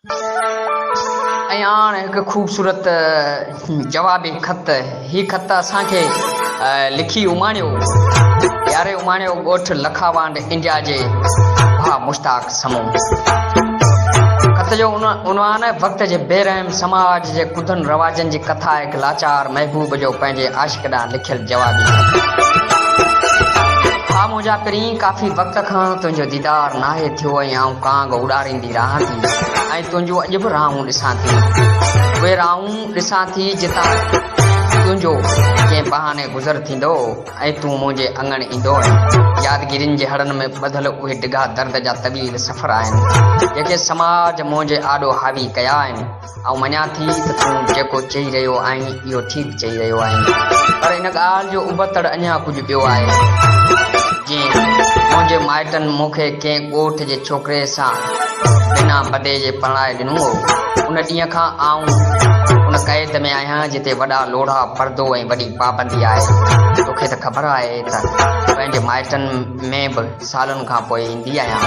۽ هاڻ هڪ خوبصورت جوابي خط، هي خط اسان کي لکي اماڻيو پياري اماڻيو ڳوٺ لکاوانڊ انڊيا جي ڀاء مشتاق سمون. خط جو عنوان وقت جي بي رحم سماج جي ڪڌن رواجن جي ڪٿا هڪ لاچار محبوب جو پنهنجي عاشق ڏانهن لکيل جوابي خط. ڀاء منهنجا پرين ڪافي وقت کان تنهنجو ديدار ناهي ٿيو ۽ آئون ڪانگ اڏاريندي رهان ٿي ۽ تنهنجون اڄ به راهون ڏسان ٿي. اهي راهون ڏسان ٿي جتان تنهنجو ڪنهن بهاني گذر ٿيندو هو ۽ تون منهنجي اڱڻ ايندو هئين. يادگيرين جي هڙن ۾ ٻڌل اهي ڊگها درد جا طويل سفر آهن، جيڪي سماج منهنجي آڏو حاوي ڪيا آهن. آئون مڃان ٿي ته تون جيڪو چئي رهيو آهين اهو ٺيڪ چئي رهيو آهين پر ان ڳالهه جو ابتڙ اڃا ڪجهه ٻيو آهي. جيئن منهنجي مائٽن مون کي ڪنهن ڳوٺ جي ڇوڪري سان بنا بدي جي پرڻائي ڏنو هو. ان ڏينهن کان آئون ان قيد ۾ آهيان جتي وڏا لوڙها، پردو ۽ وڏي پابندي آهي. توکي ته خبر آهي ته پنهنجي مائٽن ۾ به سالن کان پوء ايندي آهيان.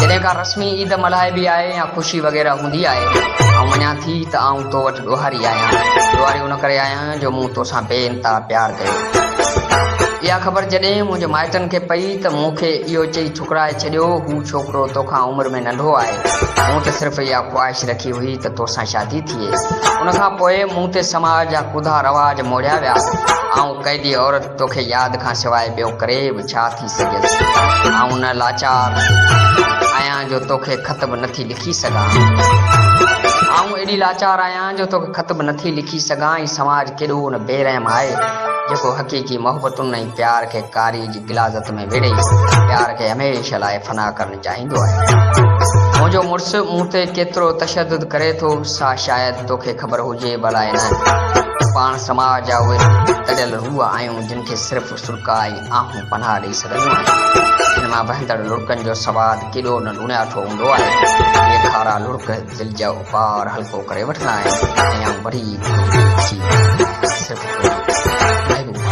جڏهن ڪا رسمي عيد ملهائبي آهي يا خوشي وغيره هوندي آهي، آئون مڃان ٿي ته آئون تو وٽ ڏوهاري آهيان. ڏوهاري ان ڪري آهيان جو مون توسان بي انتها پيار ڪيو. اها خبر جڏهن منهنجي مائٽن کي پئي ته مون کي اهو چئي ٺڪرائي ڇڏيو، هو ڇوڪرو توکان عمر ۾ ننڍو آهي. مون ته صرف اها خواهش رکي هئي ته توسان شادي ٿئي. ان کان پوء مون تي سماج جا ڪڌا رواج موڙهيا ويا. آئون قيدي عورت توکي ياد کان سواء ٻيو ڪري به ڇا ٿي سگهيس. آئون نه لاچار آهيان جو توکي خط به نٿي لکي سگهان. آئون ايڏي لاچار آهيان جو توکي خط به نٿي لکي سگهان. هي سماج ڪيڏو نه بي رحم آهي، جيڪو حقيقي محبتن ۽ پيار کي ڪاري جي غلاظت ۾ ويڙهي، پيار کي هميشه لاء فنا ڪرڻ چاهيندو آهي. منهنجو مڙس مون تي ڪيترو تشدد ڪري ٿو، سا شايد توکي خبر هجي به الائي نه. پاڻ سماج جا اهي تڙيل روح آهيون، جن کي صرف سرڪا ۽ آهون پناهه ڏئي سگهنديون آهن. هن مان وهندڙ لڙڪن جو سواد ڪيڏو نه لوڻياٺو هوندو آهي. اهي کارا لڙڪ دل جو بار هلڪو ڪري وٺندا آهن ۽ آئون وري به ڪجهه به اچي صرف تنهنجي محبوب آهيان.